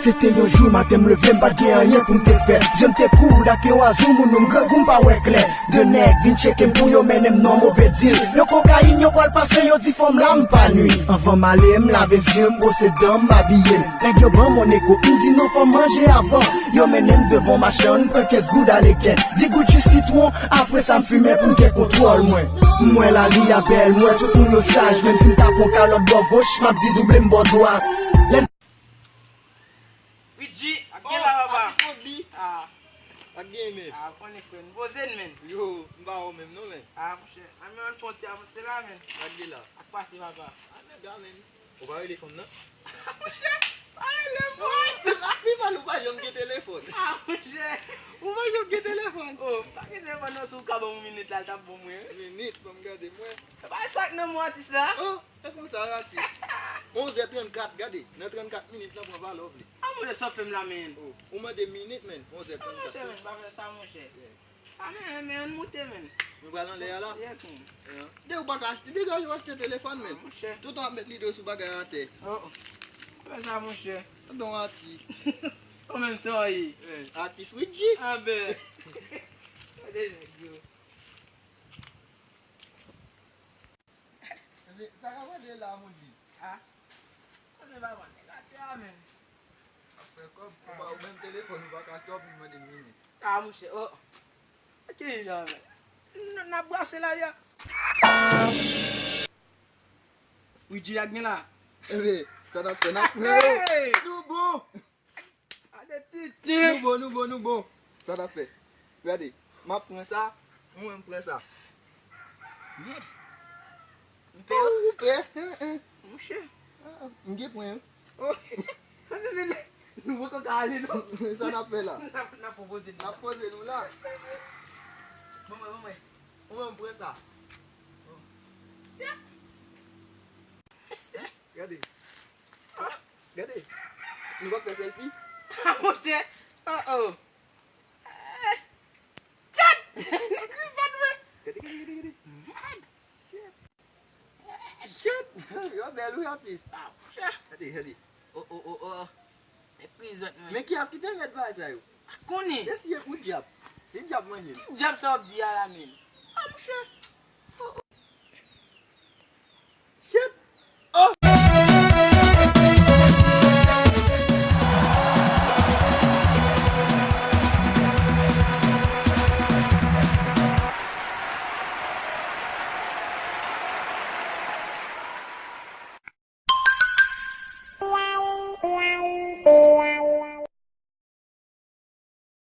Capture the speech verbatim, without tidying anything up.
Se te yon jou maten m leve, m pa t gen anyen pou m te fè. Zye m te koud ak yon wazou, moun, m grangou, m pa wè klè. De nèg vin tcheke m pou yo mennen m nan move dil. Yon kokayin yo pral pase, yo di fò m la, m pa nwi. Anvan m ale, m lave zye m, bwose dan m, m abiye m. Nèg yo ban m on eko, m di non, fò m manje avan. Yo mennen m devan machann, m pran kenz goud aleken. Di goud ji sitwon, apre sa m fimen pou m gen kontwòl mwen. M wè lari a bèl, m wè tout moun yo saj, menm si m ta pran kalòt bò goch, m ap di double m bò dwat. Lè Widji, ak gen la, papa. Ak gen la, papa. Ah. Ak gen, men. Ah, konnen, frè, n poze n, men. Yo, m pa wè w menm non, men. Ah, monchè. An, men, ann fè yon ti avanse la, men. Ak gen la. Ak pase, papa. Ah, nèg la, men. Ou pa rele fanm nan? Ah, monchè, pa rele mwen. Wi, la pi mal ou pa janm gen telefòn. Ah, monchè. Ou pa janm gen telefòn. Oh, m pa gen telefòn non, si w ka ban m yon minit la, l t ap bon mwen. Minit, ban m gade mwen. Se pa sa k nan men atis la. Oh, e konsa, atis. Onz è trannkat, gade, nan trannkat minit, lan pran valè w vle. Ah, monchè, sa w fè m la, men. Oh, ou mande minit, men, onz è trannkat. Ah, monchè, men, pa fè sa, monchè. Yeah. Ah, men, men, ann moute, men. Nou pral anlè a la? Yes, men. Yeah. De ou pa ka achte, degaje w achte telefòn, men. Ah, monchè. Tout w ap met lide w sou bagay atè. Oh, oh. Fè sa, monchè. Bon atis. Ou menm sa w ye. Eh, atis Widji. Ah, ben. Gade nèg yo. Ebyen, sa ka mande la, moun di. Ah. Ebyen, papa, nèg atè a, men. Ap fè kòb, ou pa, ou menm telefòn, ou pa ka stop, li mande m minit. Ah, monchè, oh. Ok, jan, men. N, n ap brase la, ya. Widji a gen la. Ebyen, sa n ap fè, n ap pran yo. Hey! Nou bon. Gade titi. Nou bon, nou bon, nou bon. Sa n ap fè? Gade, m ap pran sa, mwen m pran sa. Mèd. M pè. Oh, ou pè? Hein, hein. Monchè. Ah, m gen pwen, wi. Oh. Men, men, men. Nou poko ka ale, non. Sa n ap fè la? N ap, n ap poze nou. N ap poze nou la. Ban mwen, ban mwen. Ou menm pran sa. Sèt. Sèt. Gade. Sa, gade. Nou p ap fè sèlfi? Ah, monchè. Oh, oh. Eh. Chat! Nèg rizòt, wi. Gade, gade, gade, gade. Mèd. Shit. Yo bèl, wi, atis. Ah, monchè. Gade, gade. Oh, oh, oh, oh. Nèg rizòt, mwen. Men kiyès ki te mèt bagay sa yo? A konnen. E si e pou dyab? Se dyab manje m. Ki dyab sa w ap di a la, menm? Ah, monchè.